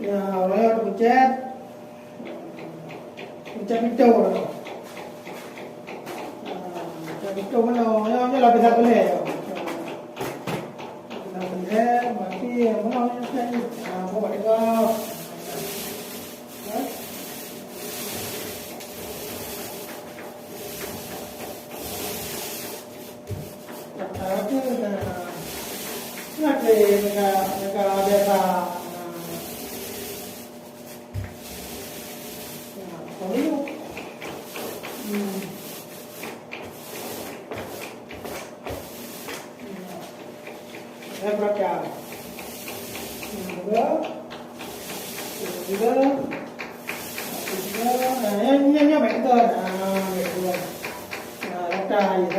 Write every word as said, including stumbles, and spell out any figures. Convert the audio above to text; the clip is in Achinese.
Ya, uroe nyoe teupencet. Pencet pintoe. Ah, pencet pintoe meunoe. Nyoe, nyoe lah biasa boleh. Biasa boleh, mati, meunoe, meunoe. Ah, bawa dekat. Ya. Nah, itu, nah. Nah, di, nah, nah, biasa. Nah. Nah, kalau itu. Hmm. Nah. Saya baca. Nah, dua. Dua. Dua. Nah, yang, yang, yang baik tu. Nah, baik tu. Nah, rata je.